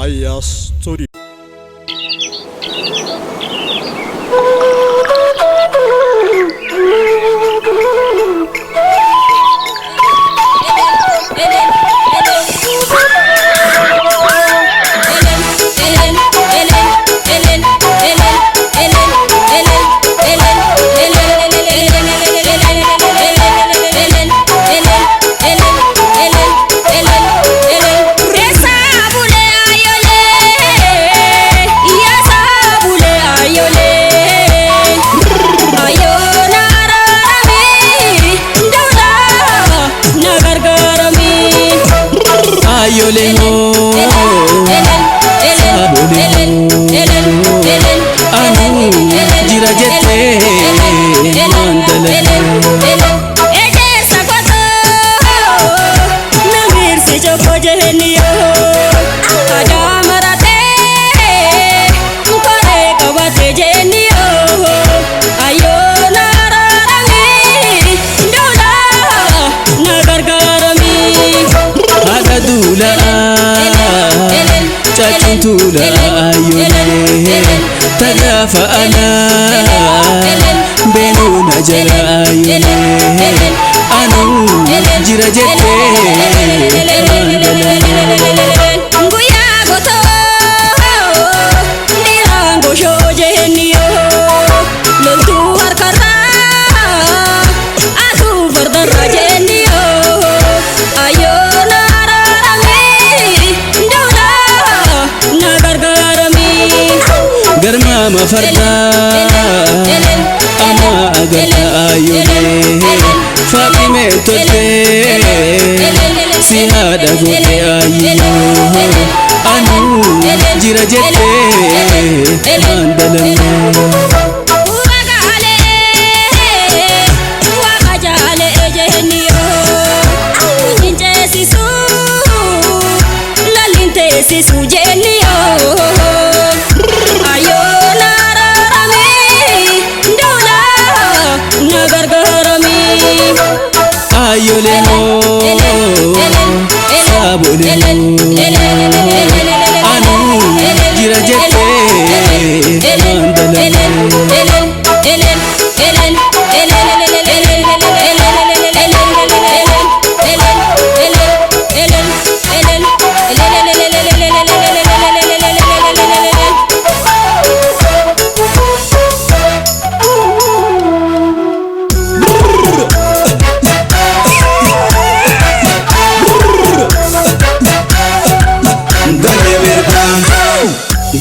Aya Studio. Tagafa ala benuna jala ayole anu jira jette nguya goto dirango shoje niyo loltu harkara atu fardara jeniyo ayo nararami ndula nagargarami garmama farda ama agarta ayole Fatime tolte si haadha goote ayyo anu jira jette mandalamne. Ayole ho, sabole ho, anu jira jette mandalamne.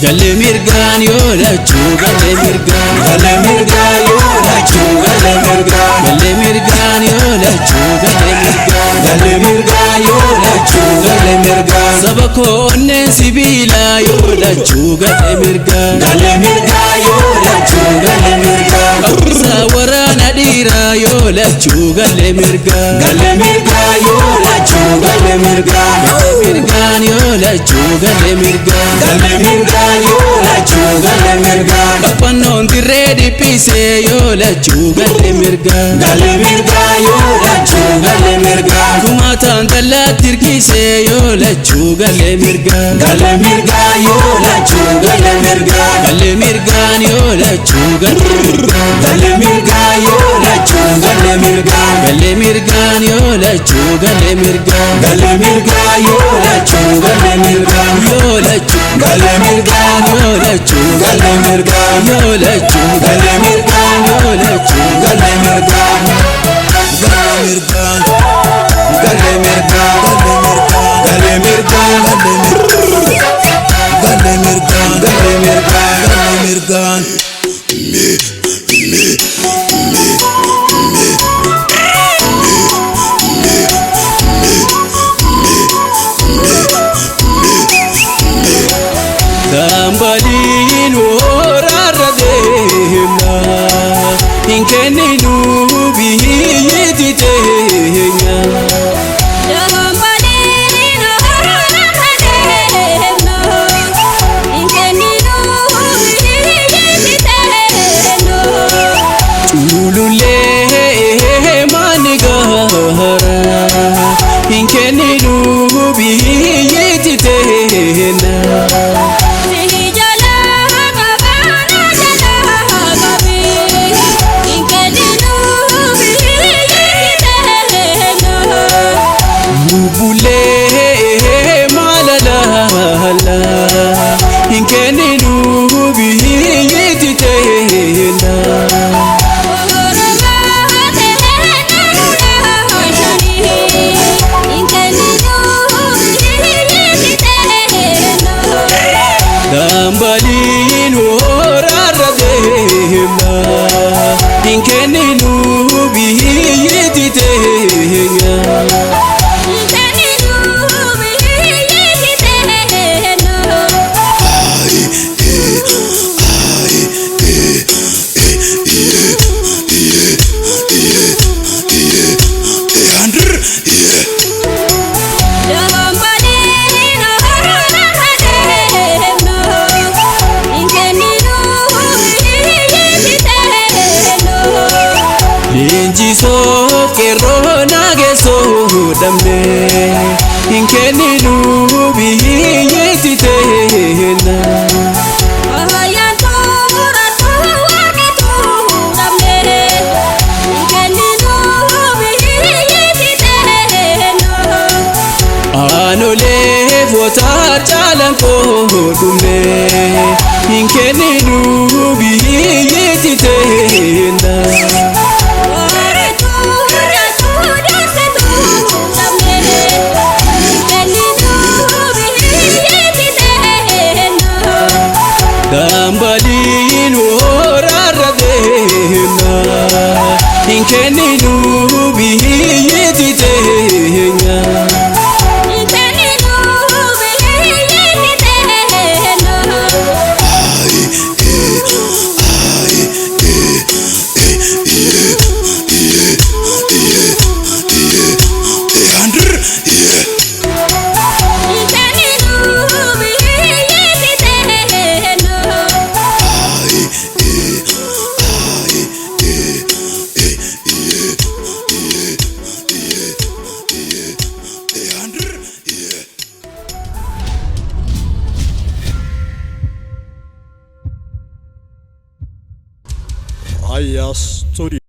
Galle mirgaan yoo lachuu galle mirgaan galle mirgaan yoo lachuu galle mirgaan galle mirgaan yoo lachuu galle mirgaan galle mirgaan yoo lachuu galle mirgaan saba koonneen sibiilaa yoo lachuu galle mirgaan galle mirgaan yoo lachuu galle mirgaan Qabbisaa waraana dhiiraa yoo lachuu galle mirgaan galle mirgaan yoo lachuu galle mirgaan galle mirgaan yoo lachuu galle mirgaan galle mirgaan yoo lachuu galle mirgaan Qaphannoon dirree dhiphisee yoo lachuu galle mirgaan galle mirgaan yoo lachuu galle mirgaan Kumaataan dallaatti hirkisee yoo lachuu galle mirgaan galle mirgaan yoo lachuu galle mirgaan galle mirgaan yoo lachuu galle mirgaan galle mirgaan yoo lachuu galle mirgaan galle mirgaan yoo lachuu galle mirgaan galle mirgaan yoo lachuu galle mirgaan yoo lachuu galle mirgaan yoo lachuu galle mirgaan yoo lachuu galle mirgaan yoo lachuu galle mirgaan galle mirgaan galle mirgaan galle mirgaan galle mirgaan galle mirgaan galle mirgaan galle mirgaan. Dambaliin waraarra deema hin kenninu biyyitti teenya. Dambaliin waraarra Dambaliin horaarra deema hin kenninu biyyitti teenya. Leenjisoo qeerroo nageessoo dhabne hin kenninu biyyitti teenya. Aanolee footaa caalaan qoodumne hin kenninu biyyitti teenya. Dambaliin horaarra deema hin kenninu biyyitti teenya. Aya Studio.